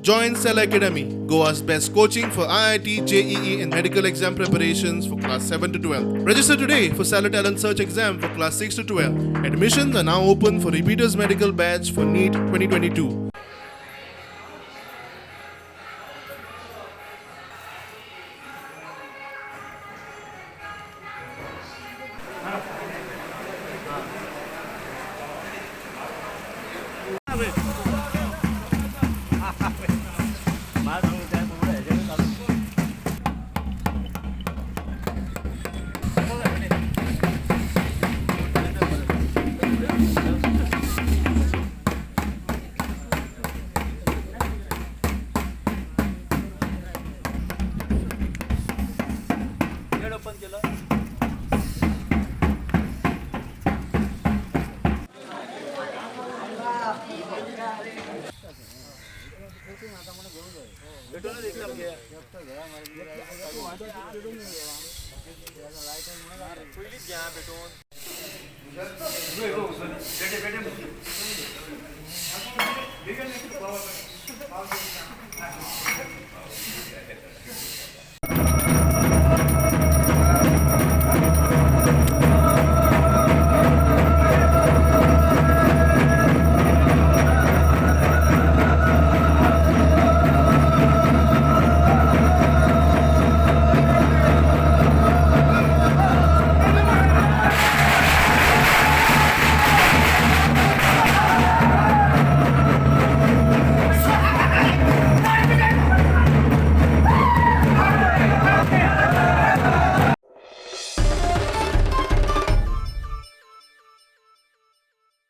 Join Cell Academy, Goa's best coaching for IIT, JEE, and medical exam preparations for class 7 to 12. Register today for Cellar Talent Search exam for class 6 to 12. Admissions are now open for repeaters medical batch for NEET 2022. Open केलं. पयलींच घे भेटून.